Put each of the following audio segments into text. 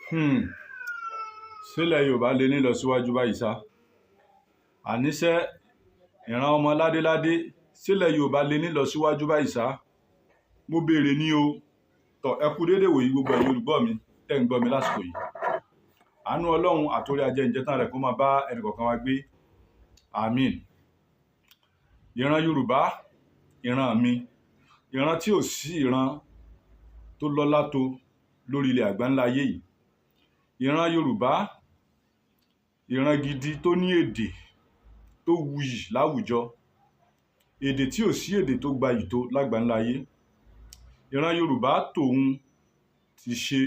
Hmm. Sílẹ̀ Yorùbá lè ní ìlọsíwájú báyìí ṣá. Àníṣe ìran ọmọ ládéládé sílẹ̀ Yorùbá lè ní ìlọsíwájú báyìí ṣá. Mo béèrè ní o. Tọ́ ẹ kú déédéé wòyí gbogbo ẹ̀yin olùgbọ́ mi tẹ́ ń gbọ́ mi lásìkò yìí. Àánú Ọlọ́run àtòrí ajẹ́njẹ́tán rẹ̀ kó máa bá ẹnì kọ̀ọ̀kan wa gbé. Àmín. Ìran Yorùbá, ìran mi, ìran tí ò sí ìran tó lọ́lá tó lórí ilẹ̀ àgbáńlá ayé yìí. Ìran Yorùbá, ìran gidi tó ní èdè tó wuyì láwùjọ, èdè tí ò sí èdè tó gbayì tó lágbàńlá ayé. Ìran Yorùbá tòun ti ṣe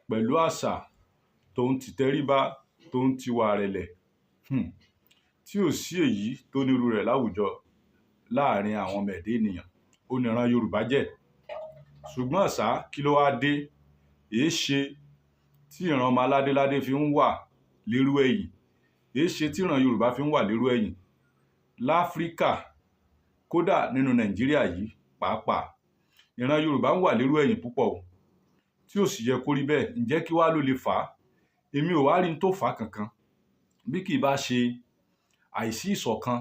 pẹ̀lú àṣà, tòun ti tẹríba, tòun ti wà ìrẹ̀lẹ̀, tí ò sí èyí tó nírú rẹ̀ láwùjọ láàrin àwọn ọmọ ẹ̀dá ènìyàn. Ó ní ìran Yorùbá jẹ́. Ṣùgbọ́n ṣá, kí ló wá dé? Èéṣe tí ìran ọmọ aládéládé fi ń wà lérú ẹ̀yìn? Èéṣe tí ìran Yorùbá fi ń wà lérú ẹ̀yìn? Láfríkà, kódà nínú Nàìjíríà yìí pàápàá, ìran Yorùbá ń wà lérú ẹ̀yìn púpọ̀ o, tí ò sì yẹ kó rí bẹ́ẹ̀. Ǹjẹ́ kí wá ló lè fà á? Èmi ò wá rí n tó fà á kankan. Bí kì í bá ṣe àìsí ìṣọ̀kan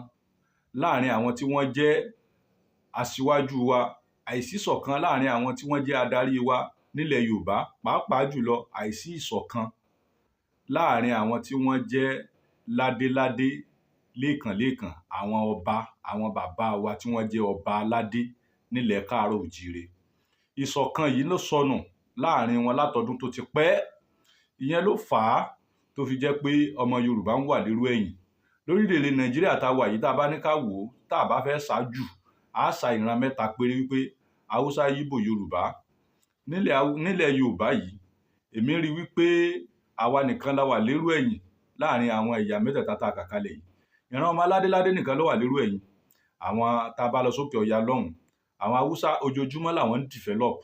láàrin àwọn tí wọ́n jẹ́ aṣiwájú wa, àìsí ìṣọ̀kan láàrin àwọn tí wọ́n jẹ́ adarí wa nílẹ̀ Yorùbá, pàápàá jùlọ àìsí ìṣọ̀kan láàrin àwọn tí wọ́n jẹ́ ládéládé léèkàn-léèkàn, àwọn ọba, àwọn bàbá wa tí wọ́n jẹ́ ọba aládé nílẹ̀ káàárọ̀ òjíire. Ìṣọ̀kan yìí ló sọnù láàrin wọn látọdún tó ti pẹ́. Ìyẹn ló fà á tó fi jẹ́ pé ọmọ Yorùbá ń wà lérú ẹ̀yìn. Lórílẹ̀-èdè Nàìjíríà tá wà yìí, tá bá ní ká wò ó, tá bá fẹ́ ṣá jù, á ṣá ìran mẹ́ta péré wípé Haúsá, Íbò, Yorùbá. Nílẹ̀ Yorùbá yìí, èmi rí wípé àwa nìkan la wà lérú ẹ̀yìn láàrin àwọn ẹ̀yà mẹ́tẹ̀ẹ̀ta tá kà kalẹ̀ yìí. Ìran ọmọ aládéládé nìkan ló wà lérú ẹ̀yìn. Àwọn tá bá lọ sókè ọya lọ́hùn, àwọn Haúsá ojoojúmọ́ làwọn ń develop,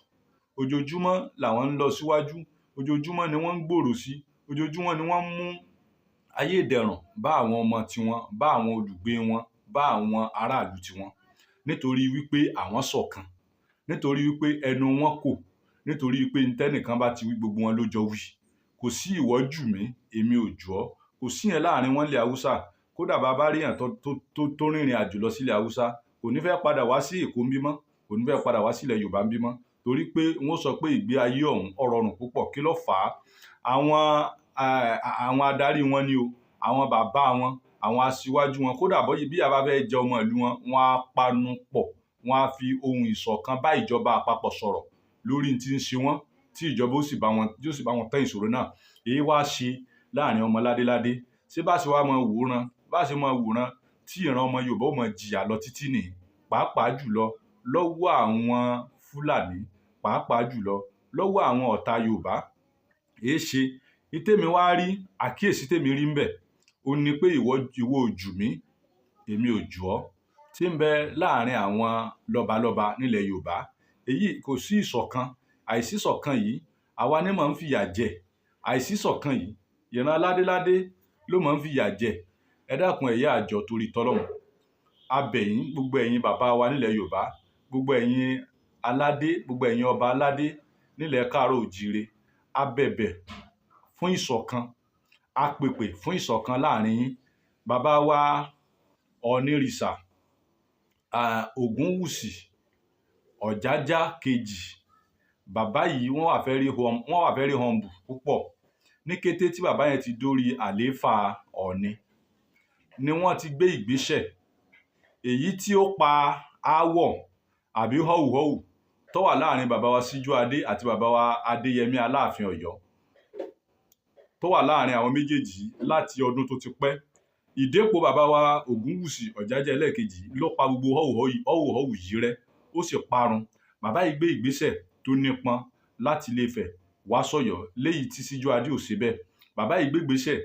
ojoojúmọ́ làwọn ń lọ síwájú, ojoojúmọ́ ni wọ́n ń gbòòrò sí, ojoojúmọ́ ni wọ́n ń mú ayé ìdẹ̀rùn bá àwọn ọmọ tiwọn, bá àwọn olùgbé wọn, bá àwọn aráàlú tiwọn. Nítorí wípé àwọn ṣọ̀kan, nítorí wípé ẹnu wọn kò, nítorí wípé ntẹ́nìkan bá ti wí gbogbo wọn ló jọ wí. Kò sí ìwọ jù mí, èmi ò jù ọ́. Kò sí yẹn láàrin wọn nílẹ̀ Haúsá. Kódà bá bá rí èèyàn tó rìnrìn àjò lọ sílẹ̀ Haúsá, kò ní fẹ́ padà wá sí Èkó ń bí mọ́, kò ní fẹ́ padà wá sílẹ̀ Yorùbá ń bí mọ́, torí pé wọ́n sọ pé ìgbé ayé ọ̀hún ó rọrùn púpọ̀. Kí ló fà á? Àwọn adarí wọn ni o, àwọn bàbá wọn, àwọn aṣiwájú wọn. Kódà bí a bá fẹ́ jẹ ọmọ ìlú wọn, wọ́n á panu pọ̀, wọ́n á fi ohun ìṣọ̀kan bá ìjọba àpapọ̀ sọ̀rọ̀ lórí tí ń ṣe wọ́n, tí ìjọba ó sì bá wọn, yóò sì bá wọn tán ìṣòro náà. Èyí wá ṣe láàrin ọmọ ládéládé. Ṣé bá ṣe wá mọ wòran, bá ṣe mọ wòran tí ìran ọmọ Yorùbá ó mọ jìyà lọ títí nìyí, pàápàá jùlọ lọ́wọ́ àwọn Fúlàní, pàápàá jùlọ lọ́wọ́ àwọn ọ̀tá Yorùbá. Èéṣe? Ìtẹ́mi wá rí, àkíyèsí tèmi rí ńbẹ̀, ó ní pé ìwọ ò jù mí, èmi ò jù ọ́, tí ń bẹ láàrin àwọn lọ́balọ́ba nílẹ̀ Yorùbá. Èyí kò sí ìṣọ̀kan. Àìsí ìṣọ̀kan yìí, àwa ni mò ń fìyà jẹ. Àìsí ìṣọ̀kan yìí, ìran ládéládé ló máa ń fìyà jẹ. Ẹ dákun ẹ̀yà àjọ torí tọ́lọ́run. A bẹ̀ yín, gbogbo ẹ̀yin bàbá wa nílẹ̀ Yorùbá, gbogbo ẹ̀yin aládé, gbogbo ẹ̀yin ọba aládé nílẹ̀ káàárọ̀ òjíire. A bẹ̀bẹ̀ fún ìṣọ̀kan, a pèpè fún ìṣọ̀kan láàrin yín. Bàbá wa Ọ̀ọ̀nìrìṣà, Ògúnwùsì, Ọ̀jájá kejì. Bàbá yìí wọ́n wà very humble púpọ̀. Ní kété tí bàbá yẹn ti dórí àléfà Ọ̀ọ̀ni ni wọ́n ti gbé ìgbésẹ̀ èyí tí ó pa aáwọ̀ àbí họ́wùhọ́wù tó wà láàrin bàbá wa Síjúadé àti bàbá wa Adéyẹmí Aláàfin Ọ̀yọ́, tó wà láàrin àwọn méjèèjì láti ọdún tó ti pẹ́. Ìdépò bàbá wa Ògúnwùsì Ọ̀jájá ẹlẹ́ẹ̀kejì ló pa gbogbo họ́wùhọ́wù yìí rẹ́, ó sì parun. Bàbá yìí gbé ìgbésẹ̀ tó nípọn láti Ilé-Ifẹ̀ wá sọ̀yọ́ léyìí tí Síjúadé ò ṣe bẹ́ẹ̀. Bàbá yìí gbé ìgbésẹ̀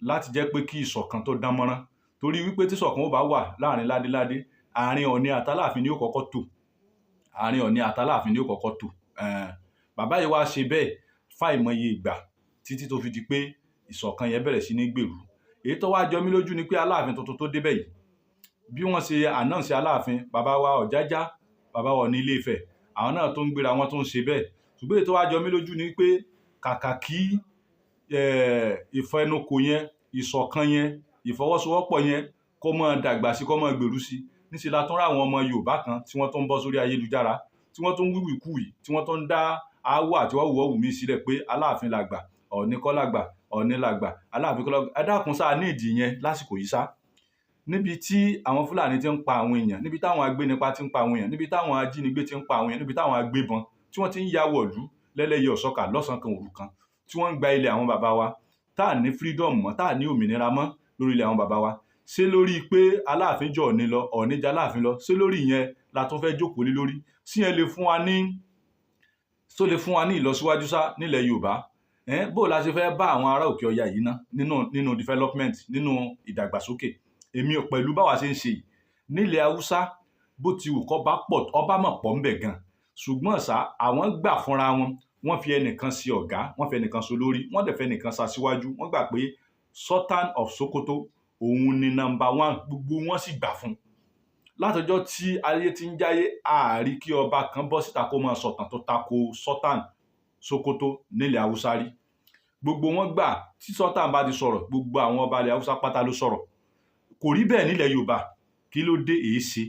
láti jẹ́ pé kí ìṣọ̀kan tó dán mọ́rán, torí wípé tí ìṣọ̀kan ó bá wà láàrin ládéládé, àárín Ọ̀ọ̀ni àtàláàfin ni ó kọ́kọ́ tò. Àárín Ọ̀ọ̀ni àtàláàfin ni ó kọ́kọ́ tò. Bàbá yìí wá ṣe bẹ́ẹ̀ fáìmọye ìgbà títí tó fi di pé ìṣọ̀kan yẹn bẹ̀rẹ̀ sí ní gbèrú. Èyí tó wá jọ mí lójú ni pé Aláàfin tuntun tó débẹ̀ yìí, bí wọ́n ṣe announce Aláàfin, bàbá wa Ọ̀jájá, bàbá wa Ọ̀ọ̀ni Ilé-Ifẹ̀, àwọn náà tó ń gbéra wọn tó ń ṣe bẹ́ẹ̀. Ṣùgbọ́n èyí tó wá jọ mí lójú ni pé Kàkà kí ìfẹnukò yẹn, ìṣọ̀kan yẹn, ìfọwọ́sowọ́pọ̀ yẹn kó máa dàgbà sí, kó máa gbèrú sí, níṣẹ́ la tún rí àwọn ọmọ Yorùbá kan tí wọ́n tún ń bọ́ sórí ayélujára, tí wọ́n tún ń wíwìkúwì, tí wọ́n tún ń dá aáwọ̀ àti wọ́wùwọ́wù míì sílẹ̀ pé Aláàfin làgbà, Ọọ̀ni kọ́ làgbà, Ọọ̀ni làgbà, Aláàfin kọ́ làgbà. Ẹ dákun, sáà ní ìdí yẹn lásìkò yìí sá, níbi tí àwọn Fúlàní ti ń pa àwọn èèyàn, níbi táwọn agbénipa ti ń pa àwọn èèyàn, níbi táwọn ajínigbé ti ń pa àwọn èèyàn, níbi táwọn agbébọn tí wọ́n ti ń ya wọ̀lú lẹ́lẹ́yẹ ọ̀sọ́kà lọ́sàn-án kan òru kan, tí wọ́n ń gba ilẹ̀ àwọn bàbá wa, tá à ní freedom mọ́, tá à ní òmìnira mọ́ lórí ilẹ̀ àwọn bàbá wa, ṣé lórí pé Aláàfin jọ Ọọ̀ni lọ, Ọọ̀ni jẹ́ Aláàfin lọ, ṣé lórí ìyẹn la tún fẹ́ jókòó lé lórí? Sí yẹn lè fún wa ní, tó lè fún wa ní ìlọsíwájú sá nílẹ̀ Yorùbá? Bó la ṣe fẹ́ bá àwọn ará òkè ọya yìí ná nínú development, nínú ìdàgbàsókè? Èmi ò pẹ̀lú báwa ṣe ń ṣe yìí. Nílẹ̀ Haúsá, bó ti wù kọ́ bá pọ̀, ọba mọ̀ pọ̀ ńbẹ̀ gan, ṣùgbọ́n ṣá, àwọn gbà fúnra wọn. Wọ́n fi ẹnìkan sí ọ̀gá, wọ́n fi ẹnìkan so lórí, wọ́n dẹ̀ fẹ́ ẹnìkan ṣaṣíwájú. Wọ́n gbà pé Sultan of Sokoto òun ni number one, gbogbo wọn sì gbà fún un. Látọjọ́ tí ayé ti ń jáyé, ààrí kí ọba kan bọ́ síta kó máa sọ̀tàn tó tako Sultan Sokoto nílẹ̀ Haúsá rí. Gbogbo wọn gbà, tí Sultan bá ti sọ̀rọ̀, gbogbo àwọn ọba ilẹ̀ Haúsá pátá ló sọ̀rọ̀. Kò rí bẹ́ẹ̀ nílẹ̀ Yorùbá. Kí ló dé? Èé ṣe?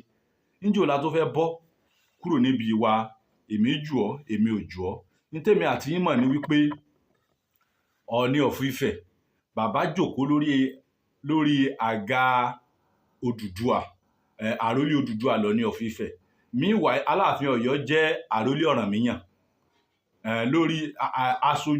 Níjọ́ la tó fẹ́ bọ́ kúrò níbi ìwà èmi jù ọ́, èmi ò jù ọ́? Ní tèmi àti yín mọ̀ ní wípé Ọọ̀ni of Ifẹ̀, bàbá jókòó lórí àga Odùduwà, àrólé Odùduwà lọ́ọ̀ni of Ifẹ̀. Meanwhile, Aláàfin Ọ̀yọ́ jẹ́ àrólé Ọ̀rànmíyàn lórí aṣojú.